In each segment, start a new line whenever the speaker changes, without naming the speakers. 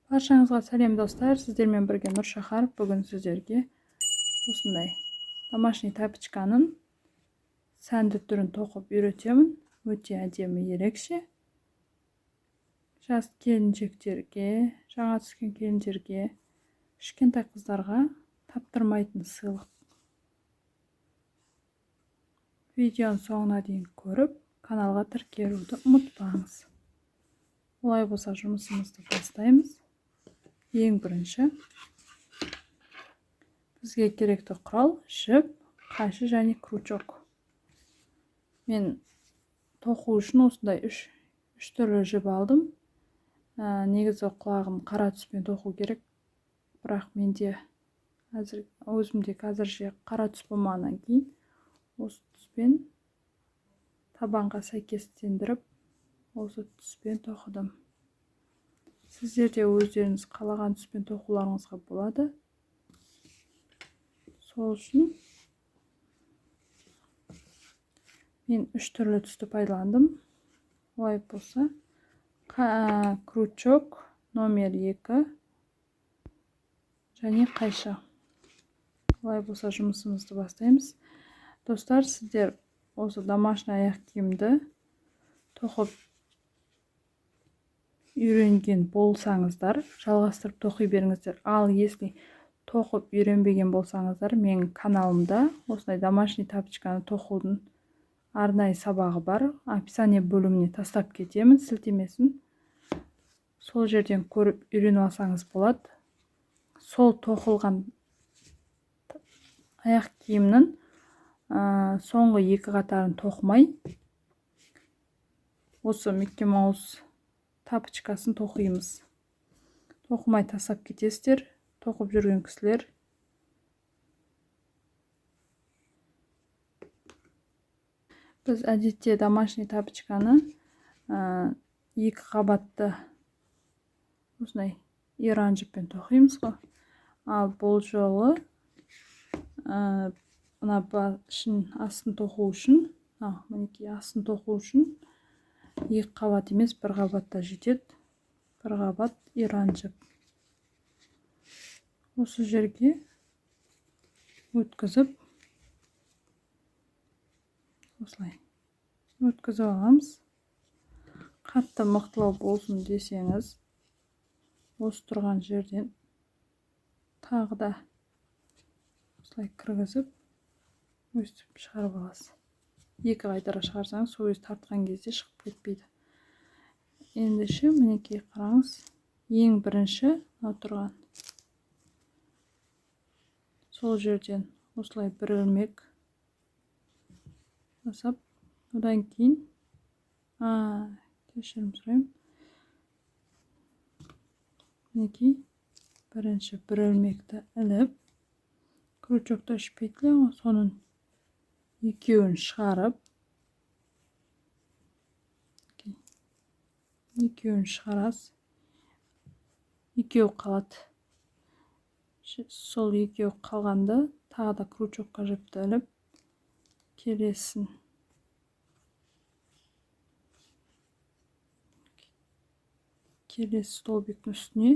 Баршаңызға сәлем, достар! Сіздермен бірге Нұршахар. Бүгін сіздерге осындай домашний тапочканың сәнді түрін тоқып үйретемін. Өте әдемі, ерекше. Жас келіншектерге, жаңа түскен келіндерге, кішкентай қыздарға таптырмайтын сыйлық. Видеоның соңына дейін көріп, каналға тіркелуді ұмытпаңыз. Олай болса, жұмысымызды бастаймыз. Ең бірінші бізге керекті құрал: жіп, қайшы және крючок. Мен тоқу үшін осындай үш түрлі жіп алдым. Негізі құлағын қара түспен тоқу керек, бірақ менде әзір, өзімде қазірше қара түс болмағаннан кейін осы түспен табанға сәйкестендіріп, осы түспен тоқыдым. Сіздер де өздеріңіз қалаған түспен тоқуларыңызға болады. Сол үшін мен үш түрлі түсті пайдаландым. Олай болса, крючок номер 2 және қайшы. Олай болса, жұмысымызды бастаймыз. Достар, сіздер осы домашний аяқ киімді тоқып үйренген болсаңыздар, жалғастырып тоқи беріңіздер. Ал если тоқып үйренбеген болсаңыздар, менің каналымда осындай домашний тапочканы тоқудың арнайы сабағы бар. Описание бөліміне тастап кетемін сілтемесін. Сол жерден көріп үйреніп алсаңыз болады. Сол тоқылған аяқ киімнің соңғы екі қатарын тоқымай, осы Микки Маус тапочкасын тоқимыз. Тоқымай тастап кетесіздер, тоқып жүрген кісілер. Біз әдетте домашний тапочканы екі қабатты осындай иран жіппен тоқимыз ғой. Ал бұл жолы мына ішін, астын тоқу үшін, мінекей, астын тоқу үшін екі қабат емес, бір қабатта жетеді. Бір қабат иран жіп. Осы жерге өткізіп, осылай өткізіп аламыз. Қатты мықтылау болсын десеңіз, осы тұрған жерден тағы да осылай кіргізіп, өстіп шығарып аласыз. Екі қайтара шығарсаңыз, сол өзі тартқан кезде шығып кетпейді. Ендеше, мінекей, қараңыз, ең бірінші мынау тұрған сол жерден осылай бір ілмек жасап, одан кейін, кешірім сұраймын, мінекей, бірінші бір ілмекті іліп, крючокта үш петля ғой, соның екеуін шығарып, екеуін шығарасыз, екеуі қалады. Сол екеуі қалғанда тағы да крючокқа жіпті іліп, келесін келесі столбиктің үстіне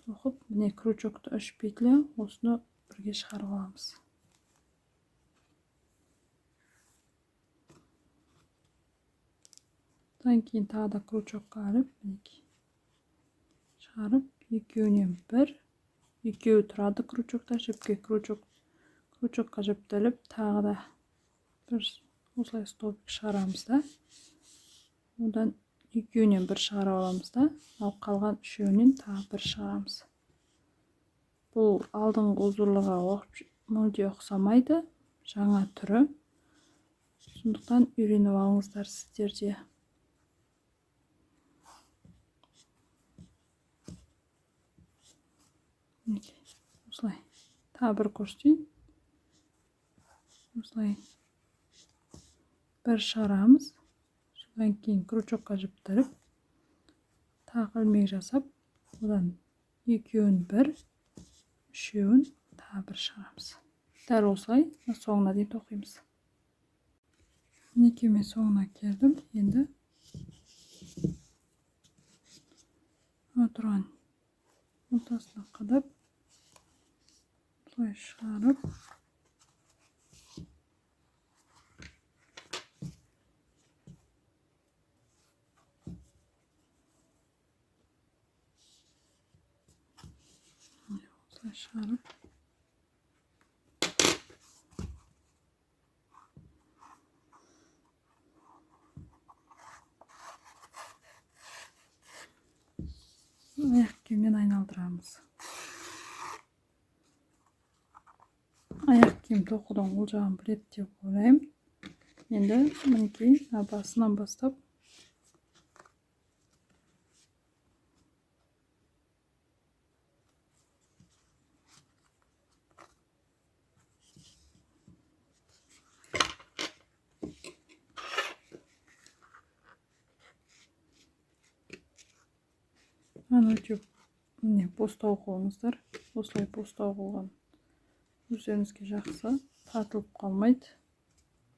тоқып, міне, крючокты үш петля, осыны бірге шығарып аламыз. Одан кейін тағы да крючокқа іліп, мінекей, шығарып, екеуінен бір, екеуі тұрады крючокта, жіпке крючокқа жіпті іліп, тағы да бір осылай столбик шығарамыз да, одан екеуінен бір шығарып аламыз да, ал қалған үшеуінен тағы бір шығарамыз. Бұл алдыңғы узорларға мүлде ұқсамайды, жаңа түрі. Сондықтан үйреніп алыңыздар сіздер де. Мінекей, осылай тағы бір көрсетейін. Осылай бір шығарамыз, содан кейін крючокқа жіпті іліп, тағы ілмек жасап, одан екеуін бір, үшеуін тағы бір шығарамыз. Дәл осылай соңына дейін тоқимыз. Мінекей, мен соңына келдім. Енді Тұрған ортасына қадап, осылай шығарып, осылай шығарып, аяқ киімнен айналдырамыз. Аяқ киім тоқудың ол жағын біледі деп ойлаймын. Енді мінекей басынан бастап өте міне бостау қойыңыздар. Осылай бостау қойған өздеріңізге жақсы, тартылып қалмайды,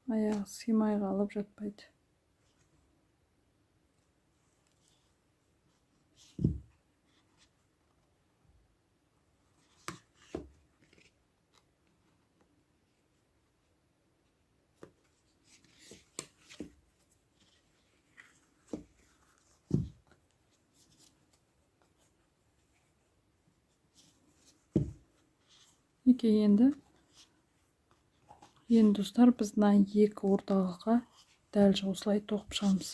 аяғы сыймай қалып жатпайды. Енді достар, біз мына екі орталыққа дәл осылай тоқып шығамыз.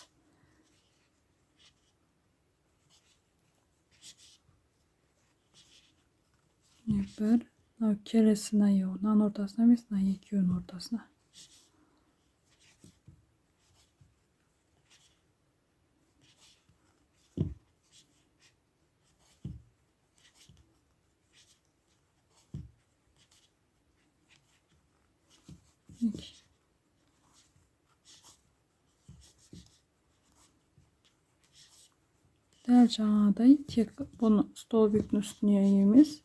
Бір, мынау келесі мынаның ортасына емес, мына екеуінің ортасына. Дәл жаңағыдай, тек бұны столбиктің үстіне емес,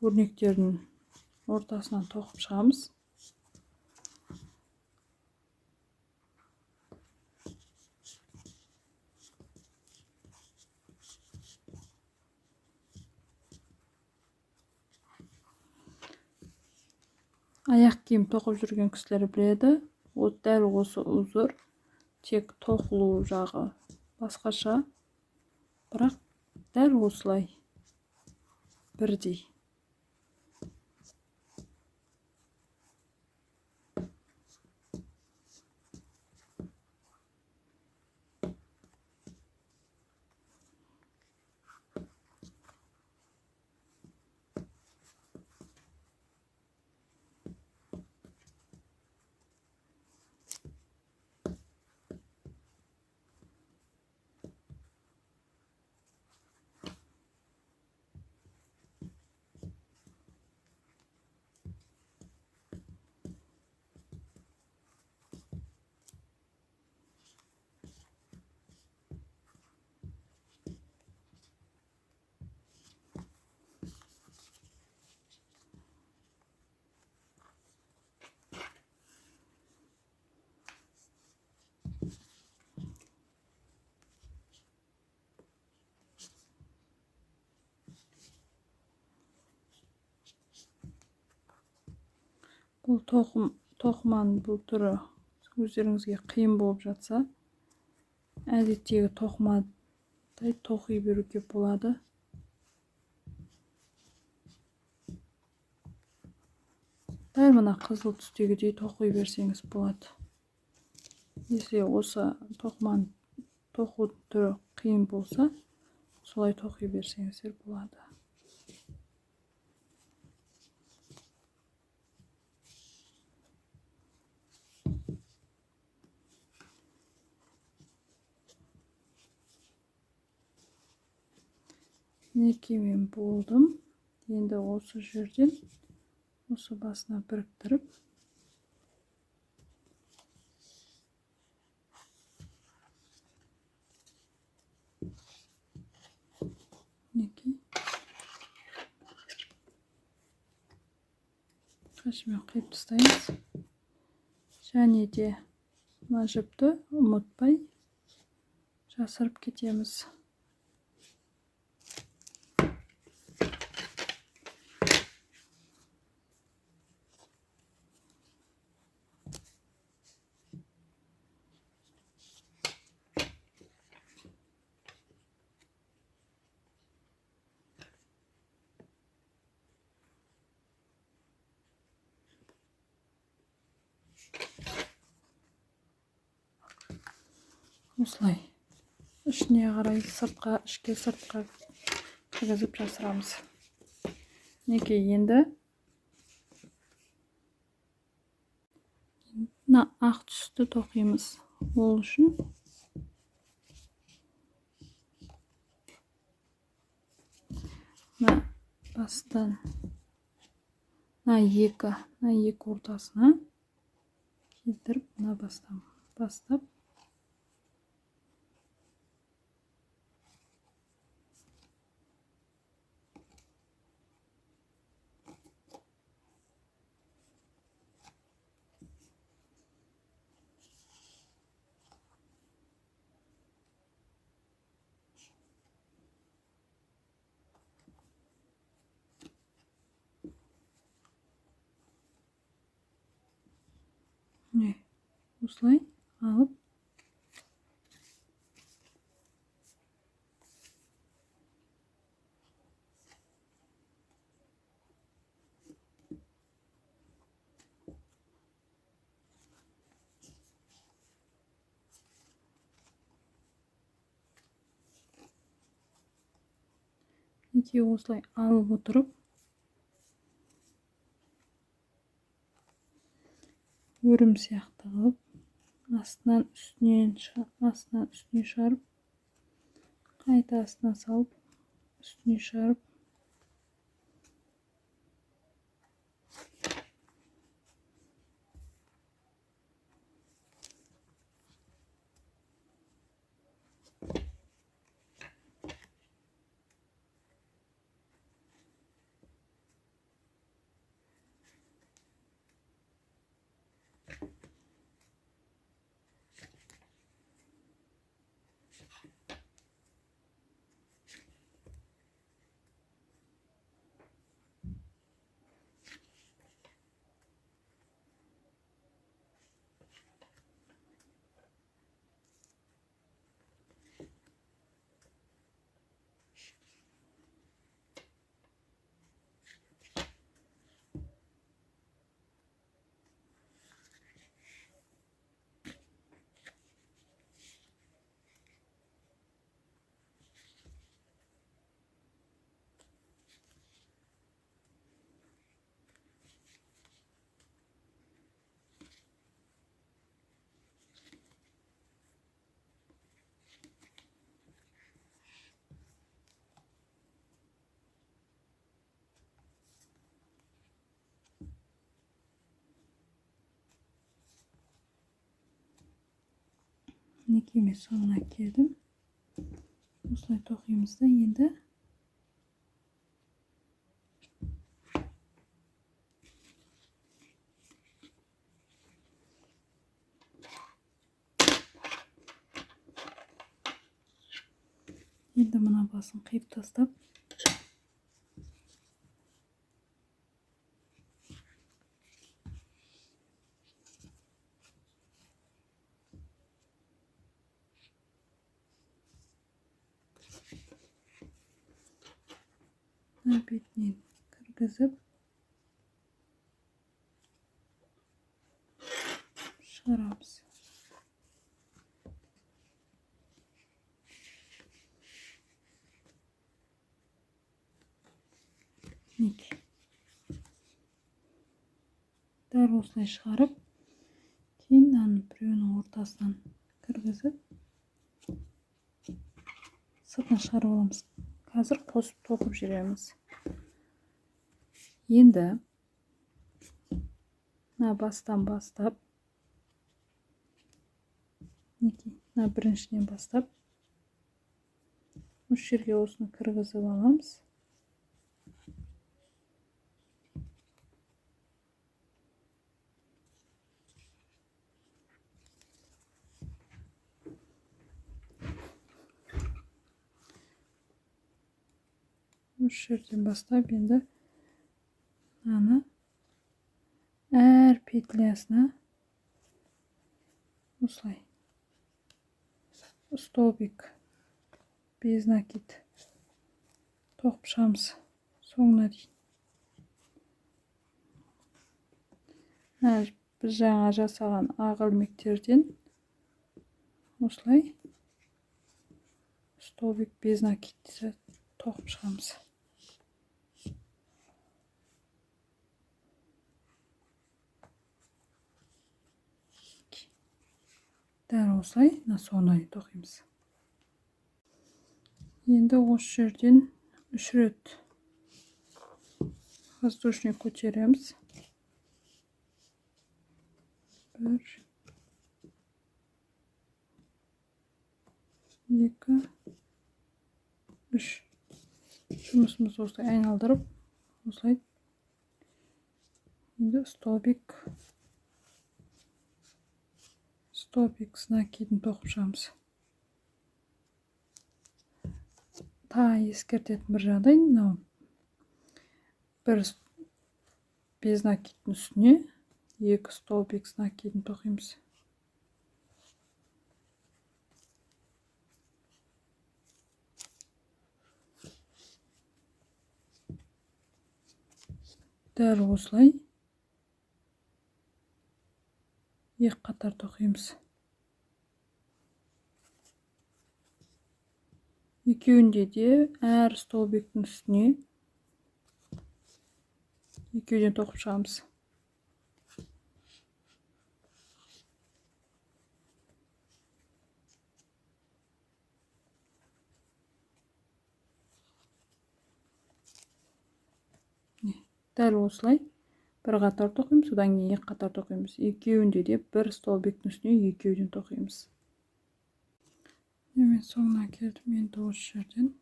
өрнектердің ортасынан тоқып шығамыз. Аяқ киім тоқып жүрген кісілер біледі, ол дәл осы узор, тек тоқылу жағы басқаша, бірақ дәл осылай бірдей. Бұл тоқыманың бұл түрі өздеріңізге қиын болып жатса, әдеттегі тоқымадай тоқи беруге болады. Дәл мына қызыл түстегідей тоқи берсеңіз болады. Если осы тоқыманың тоқу түрі қиын болса, солай тоқи берсеңіздер болады. Мінекей мен болдым. Енді осы жерден осы басына біріктіріп, мінекей қайшымен қиып тастаймыз. Және де мына жіпті ұмытпай жасырып кетеміз. Осылай ішіне қарай сыртқа, ішке сыртқа кіргізіп жасырамыз. Мінекей, енді мына ақ түсті тоқимыз. Ол үшін мына бастан мына екі ортасына келтіріп, мына бастан бастап осылай алып мінекей осылай алып отырып өрім сияқты қылып астынан үстінен астынан үстіне шығарып, қайта астына салып үстіне шығарып, мінекей мен соңына келдім. Осылай тоқимыз да енді мына басын қиып тастап бетінен кіргізіп шығарамыз. Мінекей. Дәл осылай шығарып, кейін мынаның біреуінің ортасынан кіргізіп сыртына шығарып аламыз. Қазір қосып тоқып жүреміз. Енді мына бастан бастап, мінекей, мына біріншіден бастап осы жерге осыны кіргізіп аламыз. Осы жерден бастап енді мынаны әр петлясына осылай столбик без накид тоқып шығамыз соңына дейін. Біз жаңа жасаған ақ ілмектерден осылай столбик без накид тоқып шығамыз. Дәл осылай мына соңына дейін тоқимыз. Енді осы жерден 3 рет воздушный көтереміз. 1 2 3. Жұмысымызды осылай айналдырып, осылай енді столбик с накидін тоқып шығамыз. Тағы ескертетін бір жағдай, мынау бір без накидтің үстіне 2 столбик с накидін тоқимыз. Дәл осылай 2 қатар тоқимыз. Екеуінде де әр столбиктің үстіне екеуден тоқып шығамыз. Дәл осылай бір қатар тоқимыз, содан кейін 2 қатар тоқимыз. Екеуінде де бір столбиктің үстіне екеуден тоқимыз. Мен соңына келдім, енді осы жерден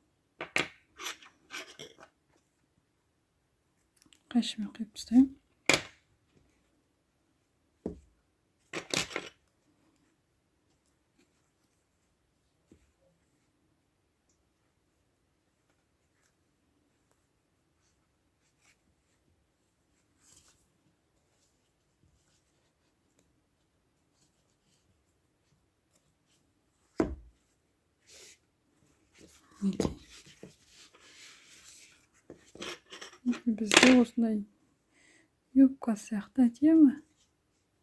қайшымен қиып тастаймын. Бізде осындай юбка сияқты әдемі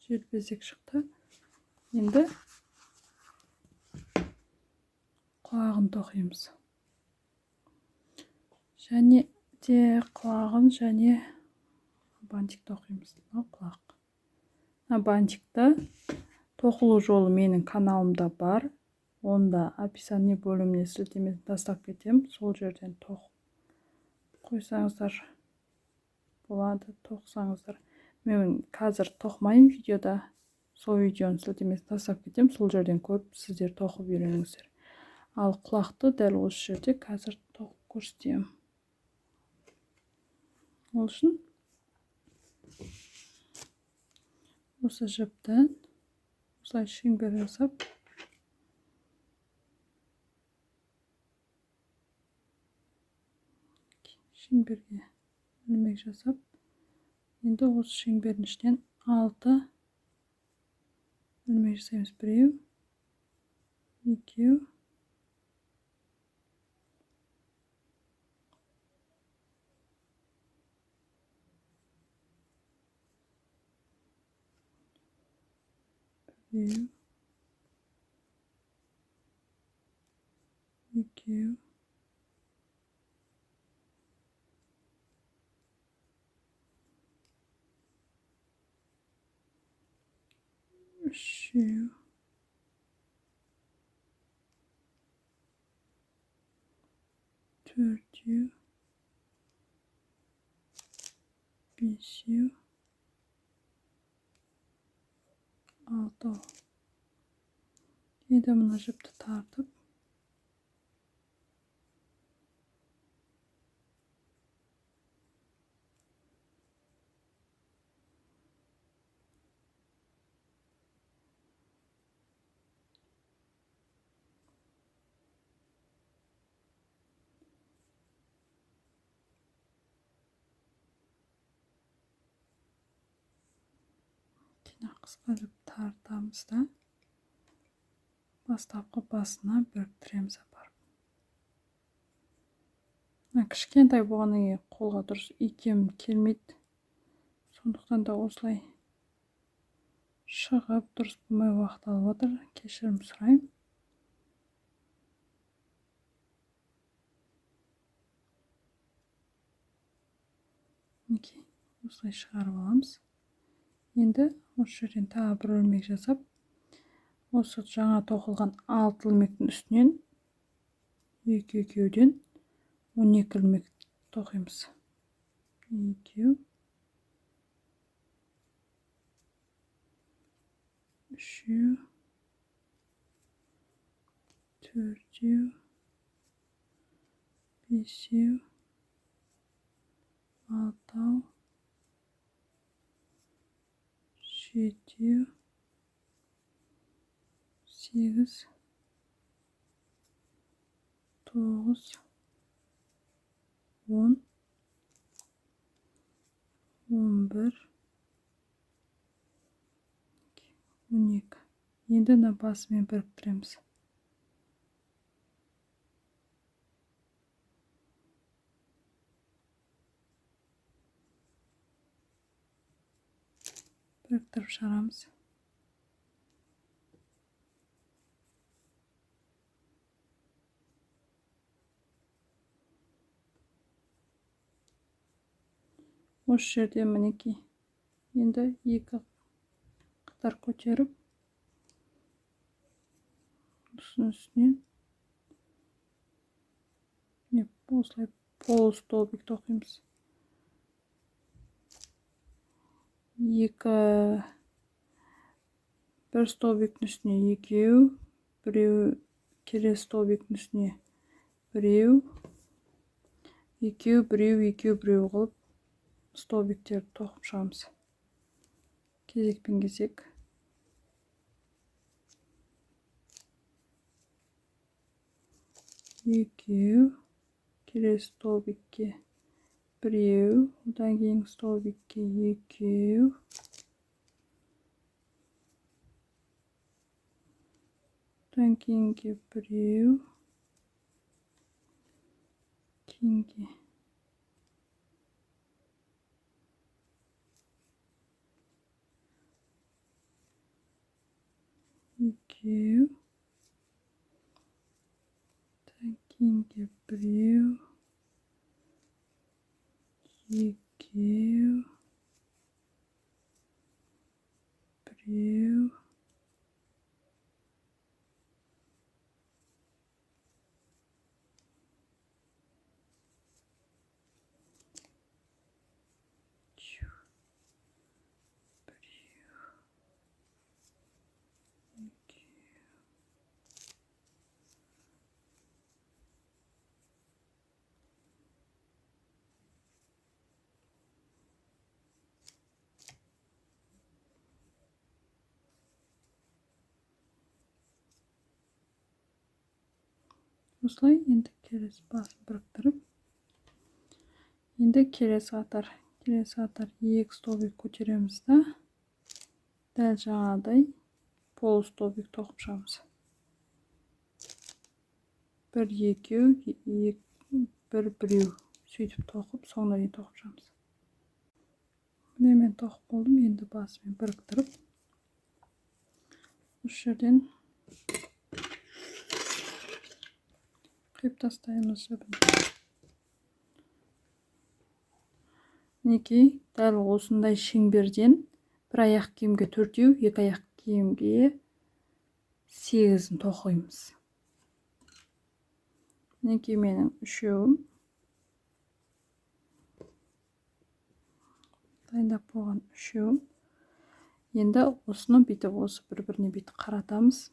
желбезек шықты. Енді құлағын тоқимыз. Және де құлағын және бантик тоқимыз. Мынау құлақ. Мына бантикті тоқылу жолы менің каналымда бар. Онда описание бөліміне сілтемесін тастап кетемін. Сол жерден тоқып қойсаңыздар болады, тоқсаңыздар. Мен қазір тоқымаймын видеода. Сол видеоның сілтемесін тастап кетемін. Сол жерден көріп сіздер тоқып үйреніңіздер. Ал құлақты дәл осы жерде қазір тоқып көрсетемін. Ол үшін осы жіптен осылай шеңбер жасап шеңберге ілмек жасап, енді осы шеңбердің ішінен 6 ілмек жасаймыз. 1, 2, 1, 2, 3, 4, 5, 6. Енді мына жіпті тартып қысқа жіп тартамыз да бастапқы басына біріктіреміз апарып. Мына кішкентай болғаннан кейін қолға дұрыс икем келмейді. Сондықтан да осылай Шығып, дұрыс болмай уақыт алып отыр. Кешірім сұраймын. Мінекей, осылай шығарып аламыз. Енді осы жерден тағы бір өрмек жасап, осы жаңа тоқылған 6 ілмектің үстінен екі екеуден 12 ілмек тоқимыз. 2, 3, 4, 5, 6, 7, 8, 9, 10, 11, 12. Енді мына басымен біріктіреміз. Біріктіріп шығарамыз. Осы жерде мінекей енді екі қатар көтеріп, осының үстінен осылай полустолбик тоқимыз. Бір столбиктің үстіне екеу, біреу келесі столбиктің үстіне біреу, екеу, біреу, екеу, біреу қылып столбиктерді тоқып шығамыз. Кезекпен кезек. Екеу, келесі столбикке біреу, одан кейінгі столбикке екеу, одан кейінгі біреу, кейінгі екеу, одан кейінгі біреу, екеу, біреу, біреу, екеу. Осылай енді келесі басын біріктіріп, енді келесі қатар, келесі қатар екі столбик көтереміз да, дәл жаңағыдай полустолбик тоқып шығамыз. Бір, екеу, бір, біреу сөйтіп тоқып, соңына дейін тоқып шығамыз. Міне мен тоқып болдым, енді басымен біріктіріп, осы жерден қиып тастаймыз жібін. Мінекей, дәл осындай шеңберден бір аяқ киімге төртеу, екі аяқ киімге сегізін тоқимыз. Мінекей менің үшеуім. Дайындап болған үшеуім. Енді осыны бүйтіп осы бір-біріне бүйтіп қаратамыз.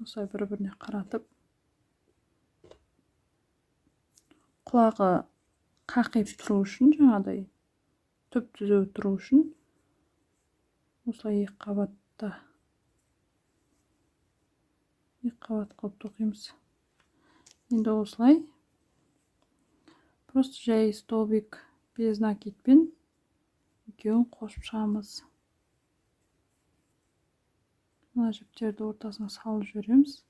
Осылай бір-біріне қаратып, құлағы қақиып тұру үшін, жаңағыдай түп түзу тұру үшін осылай екі қабатта, екі қабат қылып тоқимыз. Енді осылай просто жай столбик без накидпен екеуін қосып шығамыз. Мына жіптерді ортасына салып жібереміз.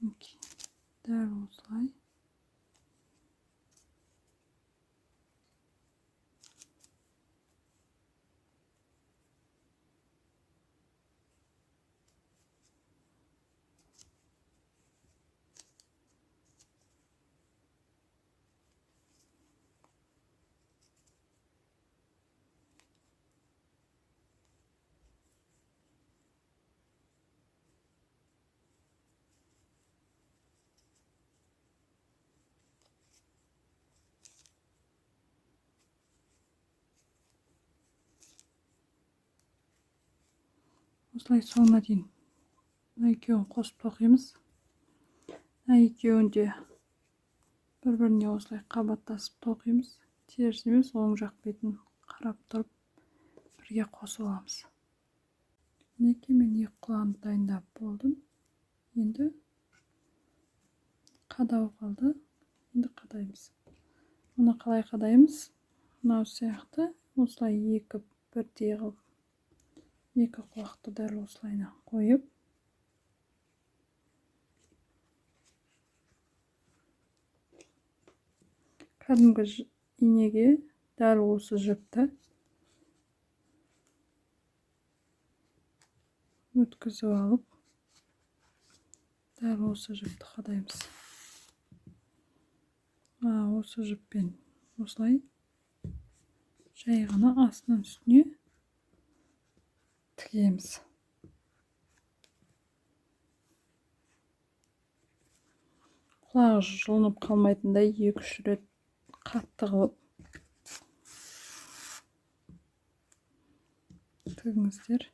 Дәл осылай. Осылай соңына дейін мына екеуін қосып тоқимыз. Мына екеуін де бір-біріне осылай қабаттасып тоқимыз. Теріс емес, оң жақ бетін қарап тұрып бірге қосып аламыз. Мінекей мен екі құлағын дайындап болдым. Енді қадау қалды. Енді қадаймыз. Мұны қалай қадаймыз? Мынау сияқты осылай екі бірдей қылып екі құлақты дәл осылайынан қойып, кәдімгі инеге дәл осы жіпті өткізіп алып, дәл осы жіпті қадаймыз. Осы жіппен осылай жай ғана астынан үстіне тігеміз. Құлағы жұлынып қалмайтындай 2-3 рет қатты қылып тігіңіздер.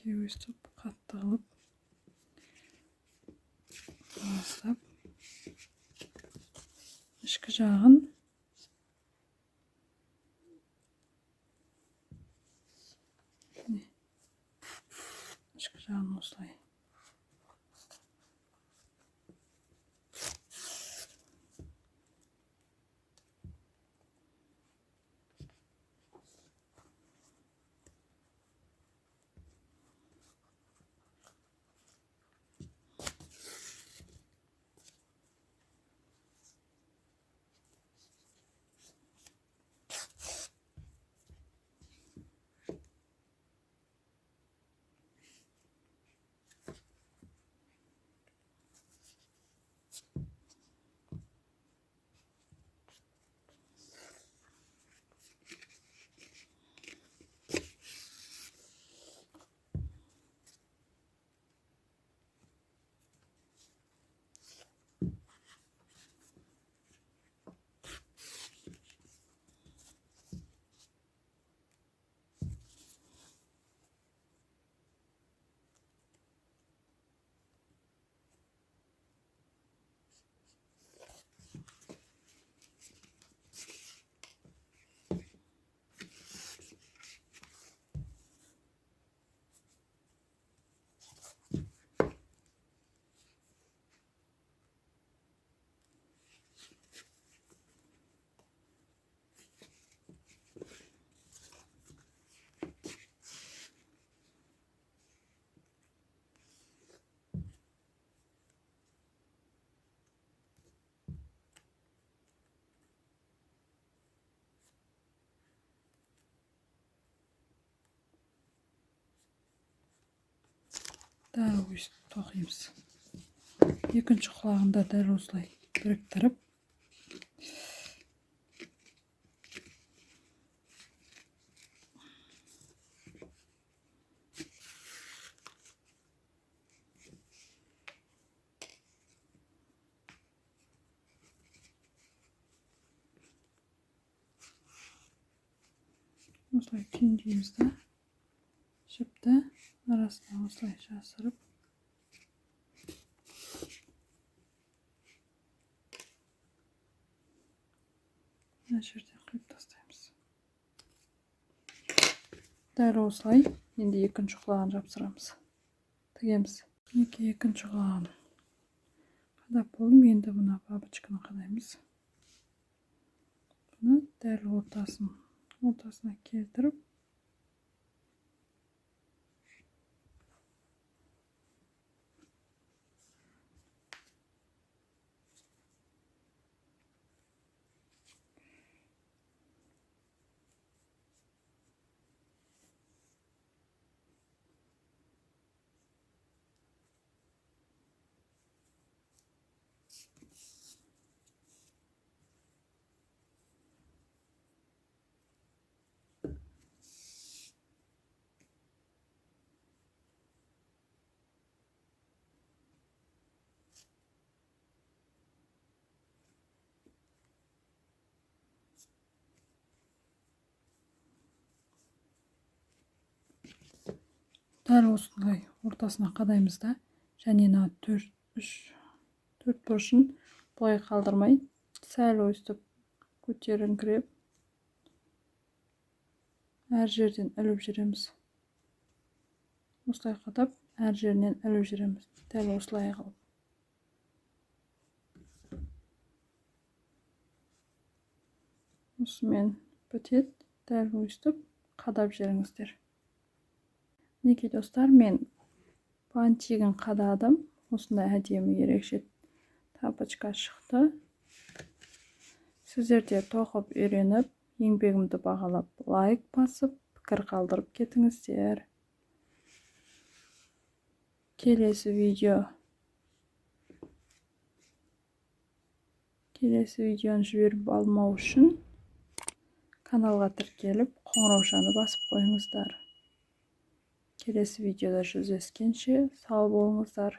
Өстіп қатты қылып бастап ішкі жағын осылай Дәл өстіп тоқимыз. Екінші құлағында дәл осылай біріктіріп, Осылай түйіндейміз да, жіпті арасына осылай жасырып, мына жерден қиып тастаймыз. Дәл осылай енді екінші құлағын жапсырамыз, тігеміз. Мінекей екінші құлағын қадап болдым. Енді мына бабочканы қадаймыз. Бұны дәл ортасына келтіріп, дәл осындай ортасына қадаймыз да, және мына төрт бұрышын былай қалдырмай, сәл өстіп көтеріңкіреп әр жерден іліп жүреміз. Осылай қадап әр жерінен іліп жүреміз. Дәл осылай қылып. Осымен бітеді. Дәл өстіп қадап жүріңіздер. Мінекей достар, мен бантигін қададым. Осындай әдемі ерекше тапочка шықты. Сіздер де тоқып үйреніп, еңбегімді бағалап, лайк басып, пікір қалдырып кетіңіздер. Келесі видеоны жіберіп алмау үшін каналға тіркеліп, қоңыраушаны басып қойыңыздар. Келесі видеода жүздескенше сау болыңыздар.